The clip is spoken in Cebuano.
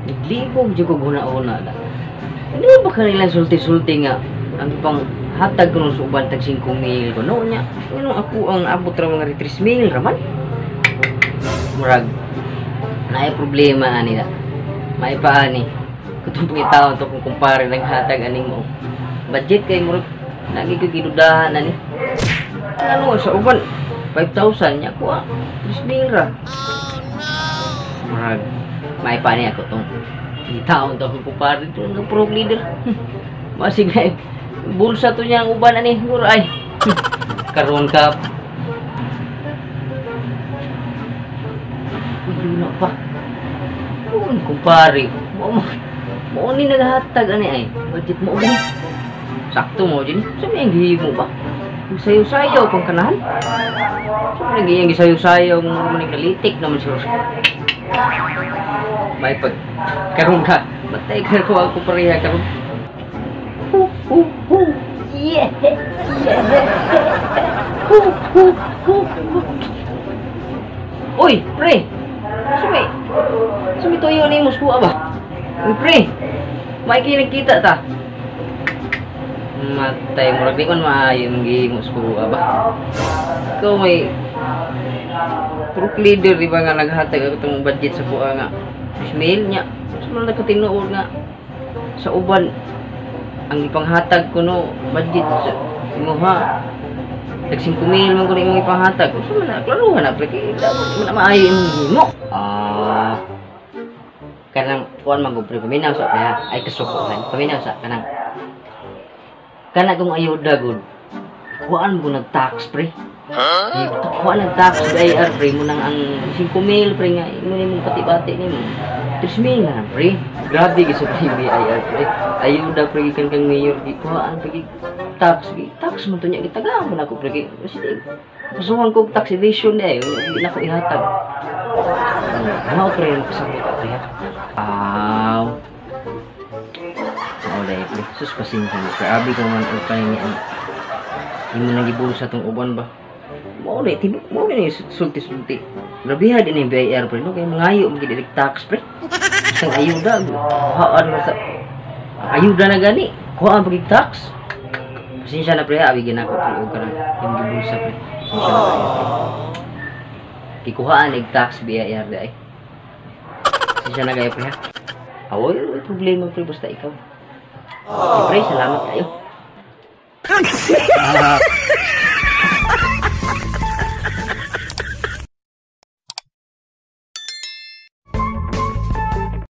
Naglibog jud ko huna-huna da. Hindi ba kanila sulti-sulti nga ang pang hatag ko sa uban tag 5 mil ko no nya. Ano ako ang abot ra mga 3 mil raman. Murag naay problema ani da. May pa ani. Kutong pangitaon to kung kumpare ng hatag aning mo. Budget kay murag lagi ko gidudahan ani. Ano sa uban 5,000 nya ko 3 mil ra. Murag may pa ani ako tong gitaon to kung kumpare to ang pro leader. Masig na bulsa to niya ang uban ani mura ay. Karon ka. Uy, na pa. Uy, kumpare. Mo ni naghatag ani ay. Budget mo gani. Sakto mo din. Sa may gihimo ba? Sayo-sayo pang kanahan. Sa may gihimo gisayo-sayo mo ni nalitik naman siya. May pag karon ka. Batay ka ko ako pareha karon. Hu hu hu. Yeah. Yeah. Hu hu hu. Uy, pre. Sumi. Sumi tuyo ni mo skuha ba? Uy, pre. May kinagkita ta. Matay murag di man maayo imong gihimo skuha ba. Ikaw may group leader di ba nga naghatag ako tong budget sa kuha nga 3 mil nya. Sa man nagkatinuod nga sa uban ang ipanghatag ko no budget sa imuha tag 5 mil man ko na imong ipanghatag. Unsa man na klaruhan na pre kay dapat man maayo imong gihimo. Kanang kuan man gud pre paminaw sa pre ha ay kasukuhan paminaw sa kanang kana kung ayuda gud kuan mo nag tax pre. Huh? Kuan nag tax BIR pre mo nang ang 5 mil pre nga imo nimong pati-bati nimo 3 mil na pre. Grabe gyud sa BIR pre. Ayuda pre gikan kang mayor gi kuan pre tax gi tax man to nya gitagaan man ako pre gi pasuhan ko tax evasion di ay di na ko ihatag. Ano pre makasabot pre ha. Aw. Mao dai pre. Sus pasensya mo pre. Abi ko man ukay ni ang imo nang gibulsa tong uban ba. Mao ni tinu mao ni sulti-sulti. Grabeha din ang BIR pre no kay mangayo man gid tax pre. Isang ayuda kuhaan man sa ayuda na gani kuhaan pag tax. Pasensya na pre abi ginako pre og kanang imong gibulsa pre. Pasensya na kayo pre. Gikuhaan og tax BIR di ay. Pasensya na kayo pre ha. Awoy, may problema pre basta ikaw. Okay, pre, salamat kayo.